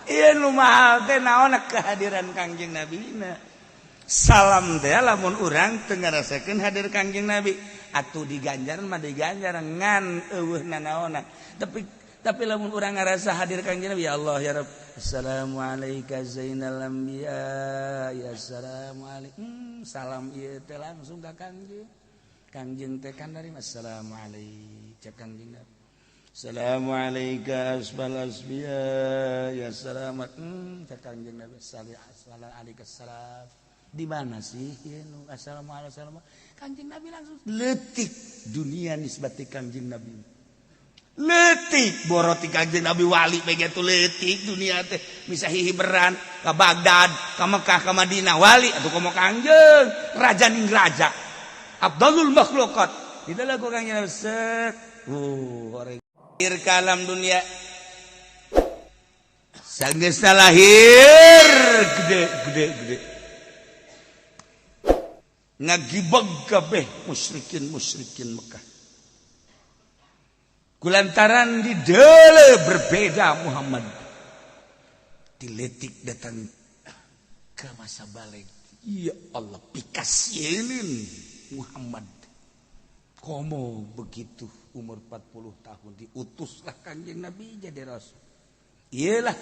Ieu nu mahal teh naon? Kehadiran Kangjeng Nabi na. Salam teh lamun urang teu ngarasakeun hadir Kangjeng Nabi, atuh diganjar mah diganjar ngan eueuh nanaonan. Tapi lamun urang ngarasa hadir Kangjeng Nabi, ya Allah, ya Rabb, assalamualaikum zainal anbiya, ya assalamualaikum. Salam ieu teh langsung ka Kangjeng. Kangjeng teh kan dari assalamualaikum, cek Kangjeng Nabi. Assalamualaikum asbal asbiya, ya selamat. Cek Kangjeng Nabi, alaihi salam. Di mana sih ieu nu assalamualaikum? Kangjeng Nabi langsung letik dunia nisbati Kangjeng Nabi. Letik boroti Kangjeng Nabi, wali begitu letik dunia teh, bisa hihiberan ke Baghdad, ke Mekah, ke Madinah, wali atau komo Kangjeng raja ning raja. Abdulul makhlukat. Itu lagu Kangjeng Nabi set. Orang ke alam dunia. Sanggeusna lahir gede gede gede. Ngagibeg kabeh musyrikin musyrikin Mekah. Kulantaran di dele berbeda Muhammad. Diletik datang ke masa balik. Ya Allah, pikasieun Muhammad. Komo begitu umur 40 tahun diutuslah Kanjeng Nabi jadi rasul. Iyalah,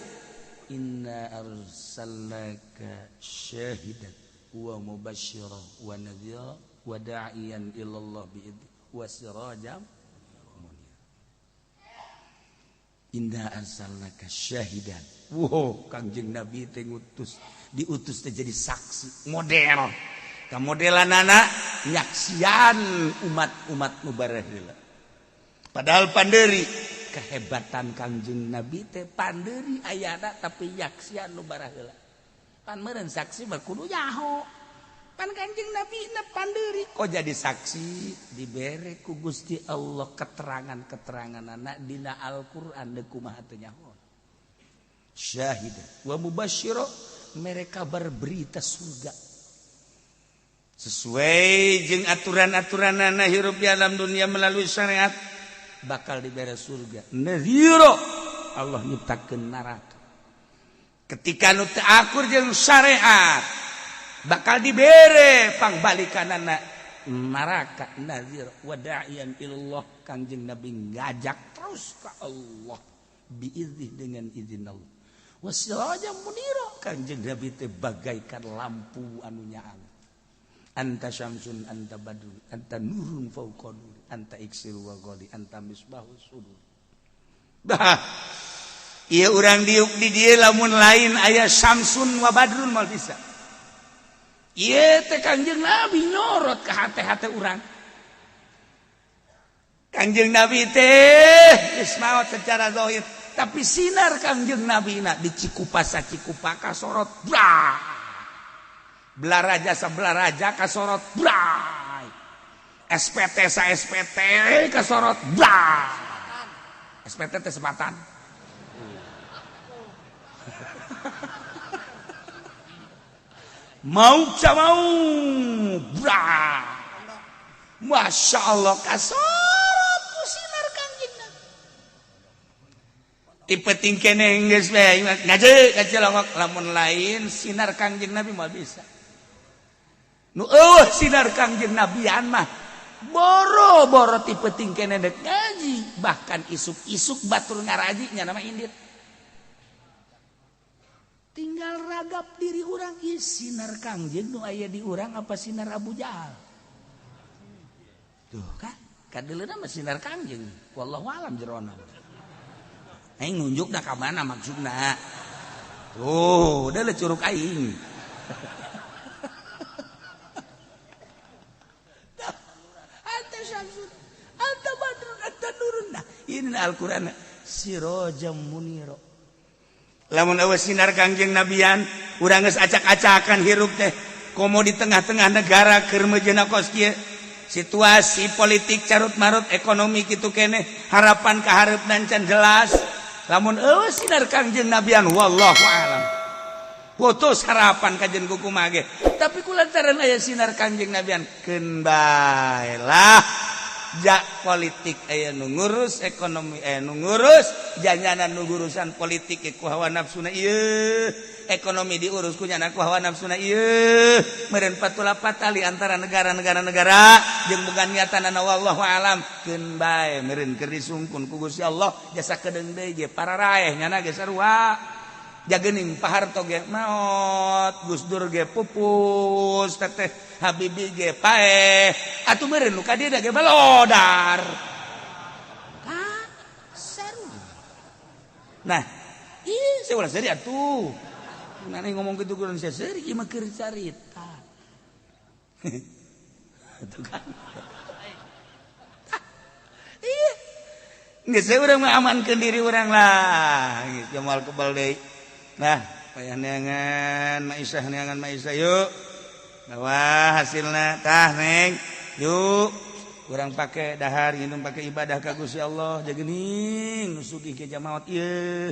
inna arsalnaka syahidan wa mubasysyira wa nadhira wa da'iyan ilallah biidni wa sirajan munira. Inna arsalnaka syahidan. Wow, Kangjeng Nabi teh ngutus, diutus teh jadi saksi model. Kamodelan anak nyaksian umat-umat nu baheula. Padahal panderi kehebatan Kangjeng Nabi teh panderi ayana, tapi nyaksian nu baheula. Pan meureun saksi mah kudu nyaho. Pan Kanjeng Nabi na panderi kok jadi saksi, dibere ku Gusti Allah keterangan-keterangan anak dina Al-Qur'an, deuk kumaha teu nyaho. Syahid wa mubasysyira, mereka berberita surga sesuai jeung aturan-aturan anak hirup di alam dunia melalui syariat bakal diberi surga. Nadhiro, Allah nyiptakeun neraka, ketika nu teu akur jeung syariat bakal dibere pangbalikanana neraka. Nazir wa da'iyan ilallah, Kangjeng Nabi ngajak terus ke Allah, biidznih, dengan izin Allah. Wasiraja munira, Kangjeng Nabi teh bagaikan lampu anu nyaang. Anta syamsun, anta badrun, anta nurun fauqa nur, anta iksir wa ghali, anta misbahus sudur. Bah, ieu urang diuk di dieu lamun lain aya syamsun wa badrun mal bisa. Ieu teh Kangjeng Nabi nyorot ke hate-hate urang. Kangjeng Nabi teh geus maot secara zahir, tapi sinar Kangjeng Nabi na di Cikupa Cikupa kasorot blah. Balaraja Balaraja kasorot blah. SPT sa SPT kasorot blah. SPT teh sepatan. Mau mau blah. Masya Allah, kasorot ku sinar Kangjeng Nabi. Tipe tingkene geus we ngaji kacilongok, lamun lain sinar Kangjeng Nabi mah bisa. Nu eueuh sinar Kangjeng Nabian mah boro-boro tipe tingkene dek ngaji, bahkan isuk-isuk batur ngaraji nya nama indit. Tinggal ragap diri urang, ih, sinar Kangjeng nu aya di urang apa sinar Abu Jahal? Tuh kan kadeuleuna mah sinar Kangjeng, wallahu alam jerona. Aing nunjukna ka mana maksudna? Tuh, udah curug aing. Anta syamsun, anta badrun, anta nurun. Nah, ini Al-Qur'an sirajam muniro. Lamun eueuh sinar Kangjeng Nabian, urang geus acak-acakan hirup teh. Komo di tengah-tengah negara keur mejeuna kos kieu. Situasi politik carut marut, ekonomi kitu keneh, harapan kahareup can jelas. Lamun eueuh sinar Kangjeng Nabian, wallahu alam. Putus harapan kajen kumaha ge. Tapi kulantaran aya sinar Kangjeng Nabian, keun bae lah. Ja politik aya nu ngurus, ekonomi aya nu ngurus, janyanan nu urusan politik ku hawa nafsuna ieu, ekonomi diurus ku nyana ku hawa nafsuna ieu. Meureun patula patali antara negara-negara negara jeung boga niatan wallahu alam, keun bae meureun keur disungkun ku Gusti Allah jasa kedeung deui ge pararaeh nyana ge sarua. Jagening Pak Harto ge maot, Gus Dur ge pupus, teteh Habibie ge paeh, atuh meureun nu ka dieu ge balodar. Ah, seru. Nah, ih, saya ulah seuri atuh. Nah, ngomong gitu kurang saya seuri ieu mah keur carita. Tuh kan. Iya. Geus urang mah amankeun diri urang lah. Geus moal kebal deui. Nah, payah neangan Maisah, neangan Maisah yuk. Bawa hasilna tah neng. Yuk. Urang pake dahar nginum pake ibadah ka Gusti Allah. Jagening nu sugih ge jamaot ieu.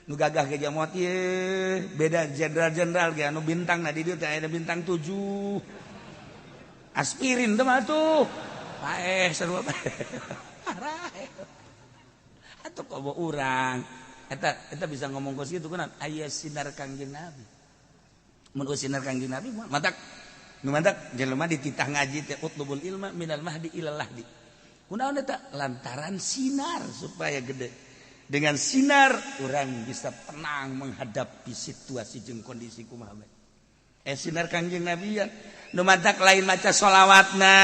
Nu gagah ge jamaot ieu. Beda jenderal-jenderal ge anu bintang na di dieu teh aya bintang 7. Aspirin teh mah tuh. Paeh sarua paeh. Araeh. Atuh komo urang. Eta eta bisa ngomong kos kitu kunaon? Aya sinar Kangjeng Nabi. Mun sinar Kangjeng Nabi matak nu mantak jelema dititah ngaji teh utlubul ilma minal mahdi ilal lahdi. Kunaon eta? Lantaran sinar supaya gede. Dengan sinar orang bisa tenang menghadapi situasi jeung kondisi kumaha bae. Sinar Kangjeng Nabi ya. Nu mantak lain maca sholawatna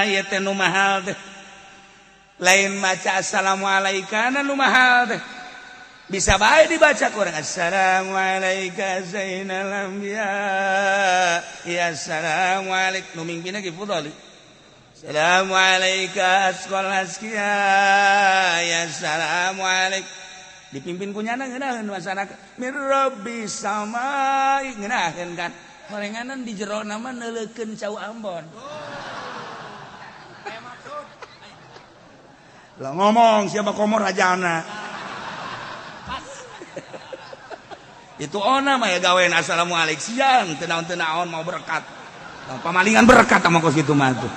ieu teh nu mahal teh. Lain maca assalamualaikum nu mahal teh. Bisa bae dibaca kurang assalamualaikum zainal anbiya ya assalamualaikum nu mingpina ge fudali. Assalamualaikum asqal asqiya ya assalamualaikum dipimpin ku nyana ngeunaheun masyarakat mir rabbi samai ngeunaheun kan horenganan di jero nama neuleukeun cau Ambon. Lah ngomong siapa komor rajana. Itu ona mah ya gawean assalamualaikum siang teu naon-naon mau berkat. Nah, pamalingan berkat sama kos kitu mah tuh.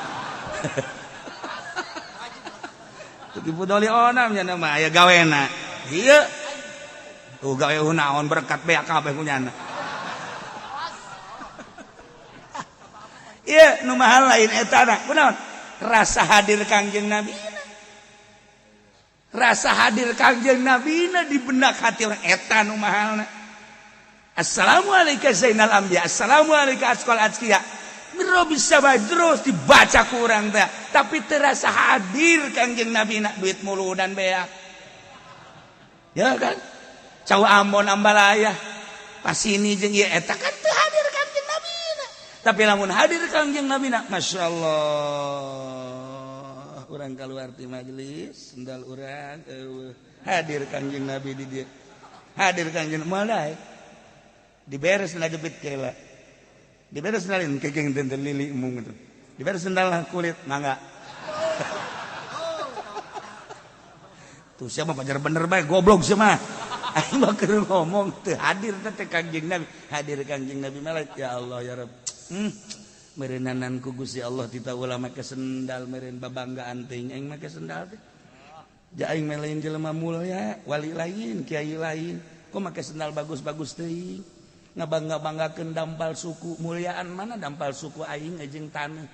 Tuh kipu doli ona nya mah aya gawena. Ieu. Tuh gawe naon berkat beak kabeh ku nyana. Ieu nu mahal lain eta na. Kunaon? Rasa hadir Kangjeng Nabi. Rasa hadir Kangjeng Nabi na di benak hati orang eta nu mahalna. Assalamualaikum zainal anbiya, assalamualaikum asqal azkiya. Miro bisa bae terus dibaca ku urang teh, tapi terasa hadir Kangjeng Nabi na duit muludan beak. Ya kan? Cau Ambon ambalaya. Pasini jeung ieu eta kan teu hadir Kangjeng Nabi na. Tapi lamun hadir Kangjeng Nabi na, masyaallah. Urang keluar ti majelis sendal urang hadir Kangjeng Nabi di dieu. Hadir Kangjeng moal daek. Diberes sendal jepit kela. Diberes sendal kekeng teu lili mung gitu. Diberes sendal kulit mangga. Tuh siapa pajar bener bae goblok sia mah. Aing mah keur ngomong teu hadir teh Kangjeng Nabi. Hadir Kangjeng Nabi mah ya Allah ya Rabb. Meureunanan ku Gusti Allah tita ulah make sendal meureun babanggaan teuing aing make sendal teh. Ja aing mah lain jelema mulya, wali lain, kiai lain. Kok make sendal bagus-bagus teuing? Ngabangga-banggakeun dampal suku, mulyaan mana dampal suku aing jeung taneuh.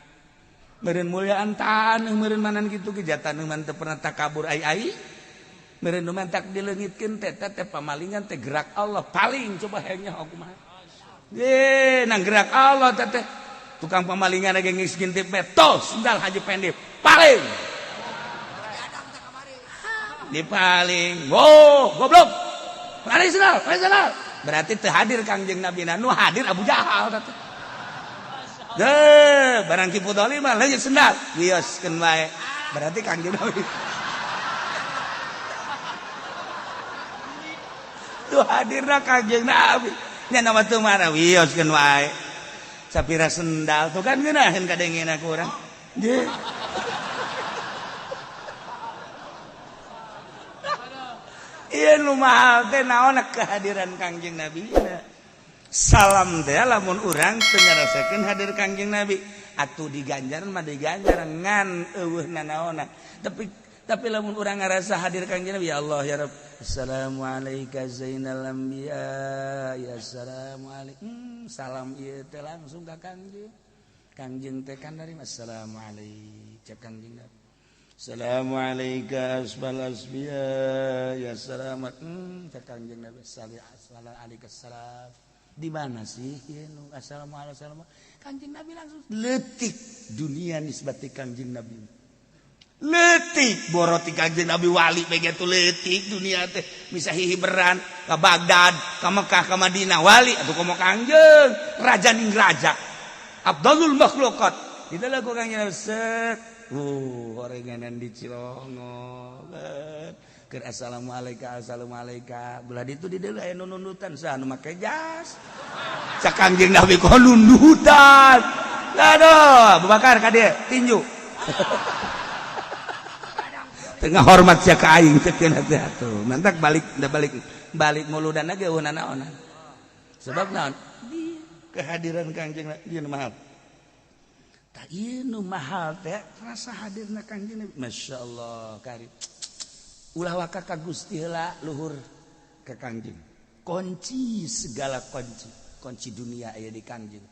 Meureun mulyaan taneuh meureun manan kitu ge ja taneuh mah teu pernah takabur ai aing. Meureun nu mantak dileungitkeun teh teh pamalingan teh gerak Allah paling coba hayang nyaho kumaha. Ye, nang gerak Allah teh teh. Tukang pemalingan lagi ngis ngintip tos sendal Haji Pendi paling dipaling. Oh goblok lari sendal, lari sendal. Berarti teu hadir Kangjeng Nabi nu hadir Abu Jahal teh. Deh, barang Ki Fudoli mah leungit sendal, wioskeun wae. Berarti Kangjeng Nabi tuh hadirna Kangjeng Nabi. Nya nama teu mana wioskeun wae. Sapira sendal tuh kan ngeunaheun kadengena ku urang. Ye. Ieu nu mahal teh naon kehadiran Kangjeng Nabi. Salam teh lamun urang teu ngarasakeun hadir Kangjeng Nabi. Atuh diganjar mah diganjar ngan eueuh nanaonan. Tapi lamun urang ngarasa hadir Kangjeng Nabi, ya Allah ya Rabb, assalamualaikum zainal anbiya, ya assalamualaikum. Salam ieu teh langsung ka Kangjeng. Kangjeng teh kan dari assalamualaikum cek Kangjeng Nabi. Assalamualaikum asbal asbiya, ya salam. Cek Kangjeng Nabi sallallahu alaihi wasallam. Di mana sih ieu nu assalamualaikum? Kangjeng Nabi langsung leutik dunia nisbati Kangjeng Nabi. Leutik boroti Kangjeng Nabi wali begitu leutik dunia teh bisa hihiberan ka Baghdad, ka Mekah, ka Madinah wali atuh komo Kangjeng raja ning raja. Abdulul makhluqat. Di lagu Kangjeng Nabi set. Orenganan di Cilongok. Keur assalamualaikum assalamualaikum. Belah ditu di deuleu aya nu nundutan saha nu make jas. Cak Kangjeng Nabi kok nundutan. Aduh, Abu Bakar ka dieu tinju. Tengah hormat sia ka aing teh teh atuh. Mantak balik balik balik muludan ge eueuh nanaonan. Sebab naon? Kehadiran Kangjeng Nabi mahal. Tak ieu nu mahal teh rasa hadirna Kangjeng Nabi. Masya Allah kari. Ulah waka ka Gusti heula luhur ka Kangjeng. Kunci segala kunci, kunci dunia aya di Kangjeng.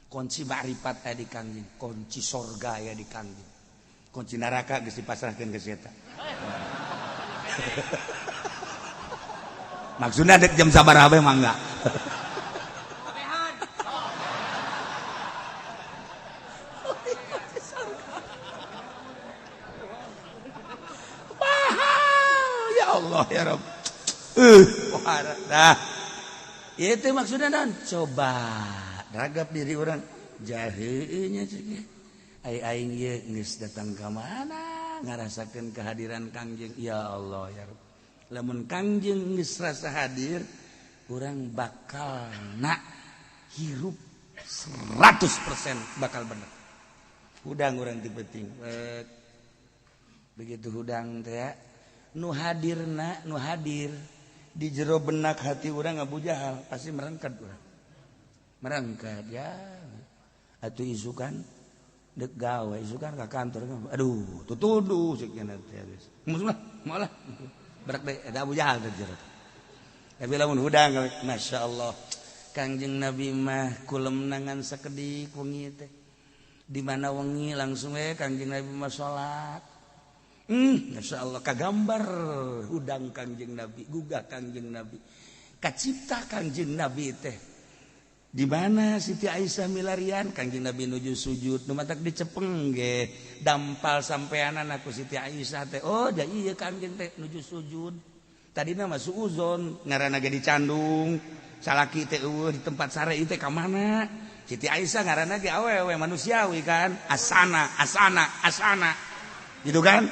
Kunci makrifat aya di Kangjeng, kunci sorga aya di Kangjeng. Kunci neraka geus dipasrahkeun ka si eta. Maksudna dek jam sabaraha bae mangga. Mahal ya Allah ya Rabb. Nah, itu maksudnya dan coba ragap diri orang jaheunya cek. Aing ieu geus datang ka mana ngarasakeun kehadiran Kangjeng ya Allah ya Rabb. Lamun Kangjeng geus rasa hadir urang bakal nak hirup 100% bakal bener. Hudang urang ti penting. Begitu hudang teh nu hadirna nu hadir di jero benak hati urang Abu Jahal pasti merengket urang. Merengket ya. Atuh isukan dek gawe isukan ka kantor aduh tutuduh cek nya teh geus malah malah berak deui ada Abu Jahal teh jero. Tapi lamun hudang masyaallah Kangjeng Nabi mah kulemnangan sakedik wengi teh di mana wengi langsung we Kangjeng Nabi mah salat. Masyaallah kagambar hudang Kangjeng Nabi, gugah Kangjeng Nabi, kacipta Kangjeng Nabi teh. Di mana Siti Aisyah milarian Kangjeng Nabi nuju sujud nu matak dicepeng ge dampal sampeanan aku Siti Aisyah teh. Oh da ieu Kangjeng teh nuju sujud. Tadina mah suuzon ngaranna ge dicandung salaki teh eueuh di tempat sare ieu teh ka mana? Siti Aisyah ngaranna ge awewe manusiawi kan, asana asana asana. Gitu kan?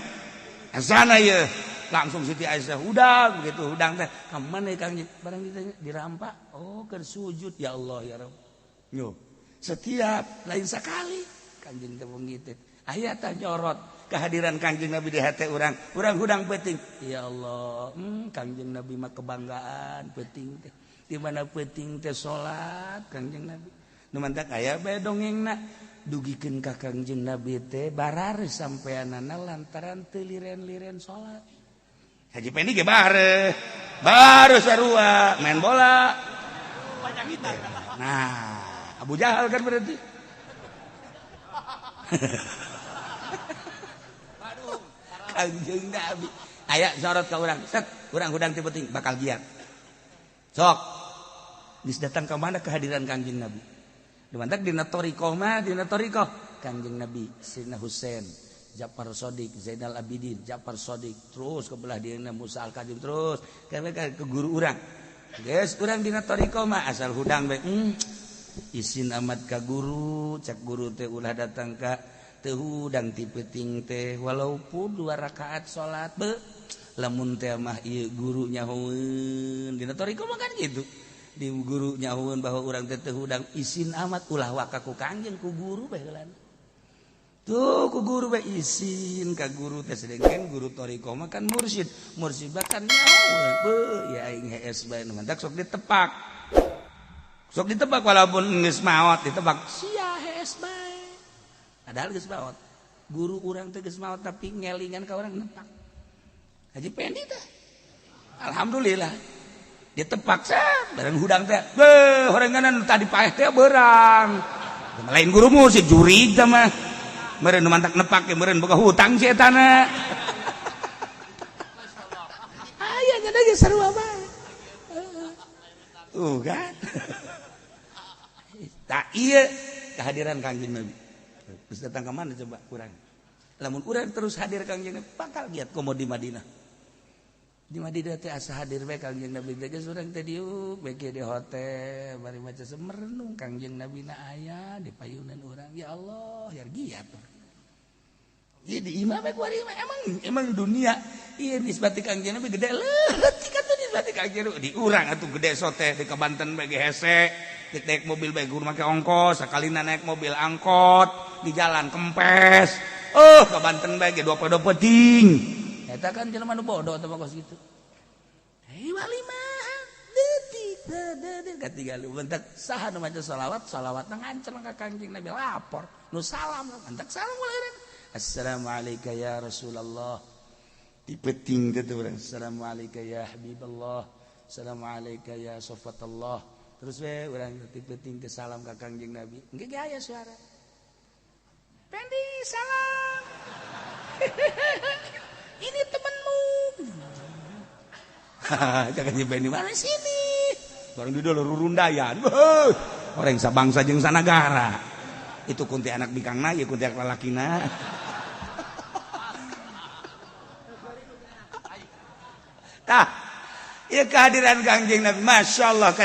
Asana ieu. Langsung Siti Aisyah hudang begitu hudang teh ka mana Kangjeng? Barang ditanya dirampak, oh keur sujud ya Allah ya Rabb. Yo, setiap lain sekali Kangjeng teh wengi teh aya tah nyorot kehadiran Kangjeng Nabi di hati urang, urang hudang peuting. Ya Allah, Kangjeng Nabi mah kebanggaan peuting teh. Di mana peuting teh salat Kangjeng Nabi. Nu mantak aya bae dongengna dugikeun ka Kangjeng Nabi teh barareus sampeanana lantaran teu liren-liren salat. Haji Pendi ge bare, baru sarua main bola. Nah, Abu Jahal kan berarti. Kangjeng Nabi aya sorot ka urang, set urang hudang teu penting bakal giat. Sok. Geus datang ka mana kehadiran Kangjeng Nabi? Dimantak dina thariqah mah, dina thariqah Kangjeng Nabi Sayyidina Husain, Ja'far Shodiq, Zainal Abidin, Ja'far Shodiq, terus ke belah dieuna Musa Al-Kazim terus ke guru urang. Geus urang dina thariqah mah asal hudang bae. Isin amat ka guru, cak guru teh ulah datang ka teu hudang ti peuting teh walaupun 2 rakaat salat be lamun teh mah ieu guru nyahoeun. Dina thariqah mah kan gitu. Di guru nyahoeun bahwa urang teh teu hudang isin amat ulah waka ku Kangjeng ku guru bae heulan. Tuh ku guru bae isin ka guru teh sedengkeun guru thariqah mah kan mursyid, mursyid bahkan nyahoeun beuh ya aing hees bae nu mantak sok ditepak. Sok ditebak walaupun geus maot ditebak sia hees bae. Padahal geus maot. Guru urang teh geus maot, tapi ngelingan ka urang, nepak. Haji Pendi teh. Alhamdulillah. Ditepak set, bareng hudang teh. Beuh, horenganan tadi paeh teh beurang. Lain gurumu si jurig teh mah. Meureun nu mantak nepak ge meureun boga hutang si eta na. Aya nya ge sarua bae. Tuh kan. Tak iya kehadiran Kangjeng Nabi. Terus datang ke mana coba kurang? Lamun urang terus hadir Kangjeng Nabi, bakal giat komo di Madinah. Di Madinah teh asa hadir bae Kangjeng Nabi teh, geus urang teh diuk bae di hotel bari maca semerenung Kangjeng Nabi na aya di payunan urang. Ya Allah, ya giat. Jadi imah bae kuari emang emang dunia iya nisbati Kangjeng Nabi gede leutik atuh nisbati Kangjeng Nabi di urang atuh gede sote di Banten bae hese, naik mobil bae guru make ongkos, sakalina naik mobil angkot di jalan kempes. Oh, ke Banten bae ge dua podo penting eta kan jelema nu bodoh teh kos kitu. Hei, wali mah detik detik katiga lu bentak saha nu maca selawat, salawat ngancel ka Kangjeng Nabi, lapor nu salam bentak salam mulai, "Assalamualaikum ya Rasulullah." Di peting teh urang, "Assalamualaikum ya Habiballah, assalamualaikum ya Sofatullah." Terus we urang ti peting ke salam ka Kangjeng Nabi, engke ge aya suara, "Pendi, salam, ini temenmu." Jangan nyebain di mana sini barang di dulu rurundayan orang sabangsa jeung sanagara itu, kunti anak bikangna ya, kunti anak lalakina. Tah, ya kehadiran Kangjeng Nabi, Masya Allah.